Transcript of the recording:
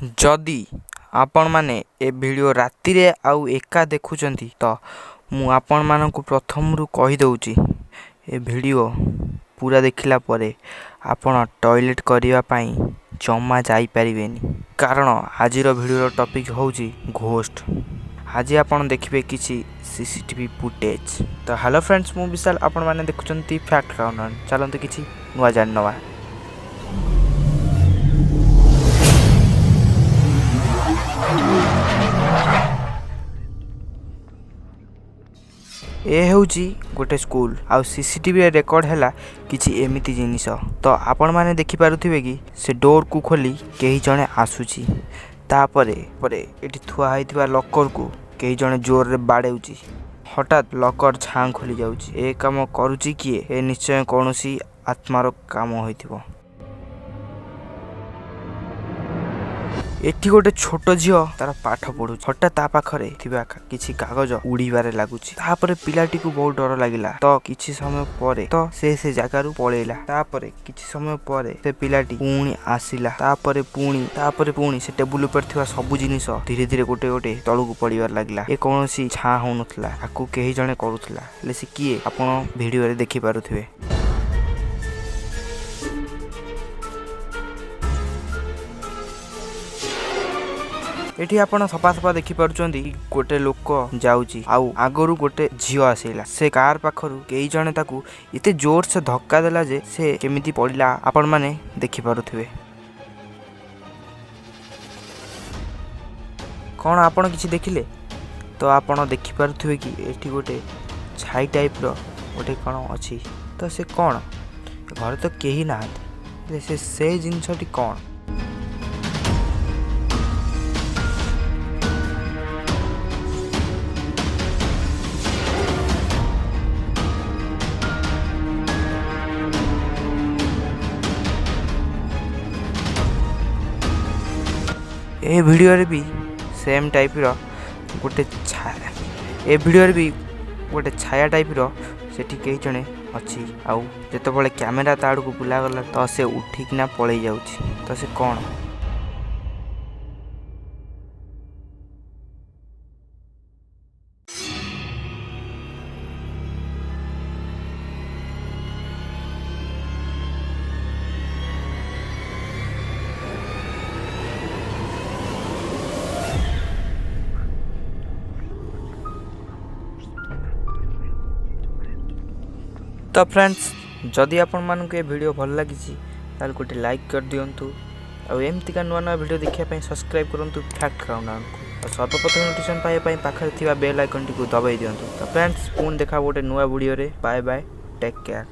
ଯଦି ଆପଣମାନେ ଏ ଭିଡ଼ିଓ ରାତିରେ ଆଉ ଏକା ଦେଖୁଛନ୍ତି, ତ ମୁଁ ଆପଣମାନଙ୍କୁ ପ୍ରଥମରୁ କହିଦେଉଛି, ଏ ଭିଡ଼ିଓ ପୁରା ଦେଖିଲା ପରେ ଆପଣ ଟଏଲେଟ୍ କରିବା ପାଇଁ ଜମା ଯାଇପାରିବେନି। କାରଣ ଆଜିର ଭିଡ଼ିଓର ଟପିକ୍ ହେଉଛି ଘୋଷ୍ଟ। ଆଜି ଆପଣ ଦେଖିବେ କିଛି ସିସିଟିଭି ଫୁଟେଜ୍। ତ ହ୍ୟାଲୋ ଫ୍ରେଣ୍ଡସ୍, ମୁଁ ବିଶାଲ, ଆପଣମାନେ ଦେଖୁଛନ୍ତି ଫ୍ୟାକ୍ଟ କାଉଣ୍ଟଡାଉନ୍। ଚାଲନ୍ତୁ କିଛି ନୂଆ ଜାଣିନେବା। ଏ ହେଉଛି ଗୋଟେ ସ୍କୁଲ ଆଉ ସିସିଟିଭିରେ ରେକର୍ଡ଼ ହେଲା କିଛି ଏମିତି ଜିନିଷ। ତ ଆପଣମାନେ ଦେଖିପାରୁଥିବେ କି ସେ ଡୋରକୁ ଖୋଲି କେହି ଜଣେ ଆସୁଛି। ତାପରେ ପରେ ଏଠି ଥୁଆ ହେଇଥିବା ଲକରକୁ କେହି ଜଣେ ଜୋରରେ ବାଡ଼ଉଛି। ହଠାତ୍ ଲକର ଛାଁ ଖୋଲି ଯାଉଛି। ଏ କାମ କରୁଛି କିଏ? ଏ ନିଶ୍ଚୟ କୌଣସି ଆତ୍ମାର କାମ ହୋଇଥିବ। ଏଠି ଗୋଟେ ଛୋଟ ଝିଅ ତାର ପାଠ ପଢୁଛି। ହଠାତ୍ ତା ପାଖରେ ଥିବା କିଛି କାଗଜ ଉଡ଼ିବାରେ ଲାଗୁଛି। ତାପରେ ପିଲାଟିକୁ ବହୁତ ଡର ଲାଗିଲା। ତ କିଛି ସମୟ ପରେ ତ ସେ ସେ ଜାଗାରୁ ପଳେଇଲା। ତାପରେ କିଛି ସମୟ ପରେ ସେ ପିଲାଟି ପୁଣି ଆସିଲା। ତାପରେ ପୁଣି ସେ ଟେବୁଲ ଉପରେ ଥିବା ସବୁ ଜିନିଷ ଧୀରେ ଧୀରେ ଗୋଟେ ଗୋଟେ ତଳକୁ ପଡ଼ିବାରେ ଲାଗିଲା। ଏ କୌଣସି ଛାଁ ହଉନଥିଲା, ଆକୁ କେହି ଜଣେ କରୁଥିଲା। ହେଲେ ସେ କିଏ, ଆପଣ ଭିଡ଼ିଓରେ ଦେଖିପାରୁଥିବେ। ଏଠି ଆପଣ ସଫା ସଫା ଦେଖିପାରୁଛନ୍ତି, ଗୋଟେ ଲୋକ ଯାଉଛି ଆଉ ଆଗରୁ ଗୋଟେ ଝିଅ ଆସିଲା। ସେ କାର ପାଖରୁ କେହି ଜଣେ ତାକୁ ଏତେ ଜୋର ସେ ଧକ୍କା ଦେଲା ଯେ ସେ କେମିତି ପଡ଼ିଲା, ଆପଣମାନେ ଦେଖିପାରୁଥିବେ। କ'ଣ ଆପଣ କିଛି ଦେଖିଲେ? ତ ଆପଣ ଦେଖିପାରୁଥିବେ କି ଏଠି ଗୋଟେ ଛାଇ ଟାଇପର ଗୋଟେ କ'ଣ ଅଛି। ତ ସେ କ'ଣ? ଘରେ ତ କେହି ନାହାନ୍ତି, ହେଲେ ସେ ସେ ଜିନିଷଟି କ'ଣ? ଏ ଭିଡ଼ିଓରେ ବି ସେମ୍ ଟାଇପ୍ର ଗୋଟେ ଛାୟା, ଏ ଭିଡ଼ିଓରେ ବି ଗୋଟେ ଛାୟା ଟାଇପ୍ର ସେଠି କେହି ଜଣେ ଅଛି। ଆଉ ଯେତେବେଳେ କ୍ୟାମେରା ତା ଆଡ଼କୁ ବୁଲାଗଲା, ତ ସେ ଉଠିକିନା ପଳେଇ ଯାଉଛି। ତ ସେ କ'ଣ? ତ ଫ୍ରେଣ୍ଡସ୍, ଯଦି ଆପଣମାନଙ୍କୁ ଏ ଭିଡ଼ିଓ ଭଲ ଲାଗିଛି, ତାହେଲେ ଗୋଟେ ଲାଇକ୍ କରିଦିଅନ୍ତୁ। ଆଉ ଏମିତିକା ନୂଆ ନୂଆ ଭିଡ଼ିଓ ଦେଖିବା ପାଇଁ ସବସ୍କ୍ରାଇବ୍ କରନ୍ତୁ ଫ୍ୟାକ୍ଟ କାଉଣ୍ଟଡାଉନକୁ। ଆଉ ସର୍ବପ୍ରଥମେ ନୋଟିଫିକେସନ୍ ପାଇବା ପାଇଁ ପାଖରେ ଥିବା ବେଲ୍ ଆଇକନ୍ଟିକୁ ଦବାଇ ଦିଅନ୍ତୁ। ତ ଫ୍ରେଣ୍ଡସ୍, ପୁଣି ଦେଖା ଗୋଟେ ନୂଆ ଭିଡ଼ିଓରେ। Bye bye, take care.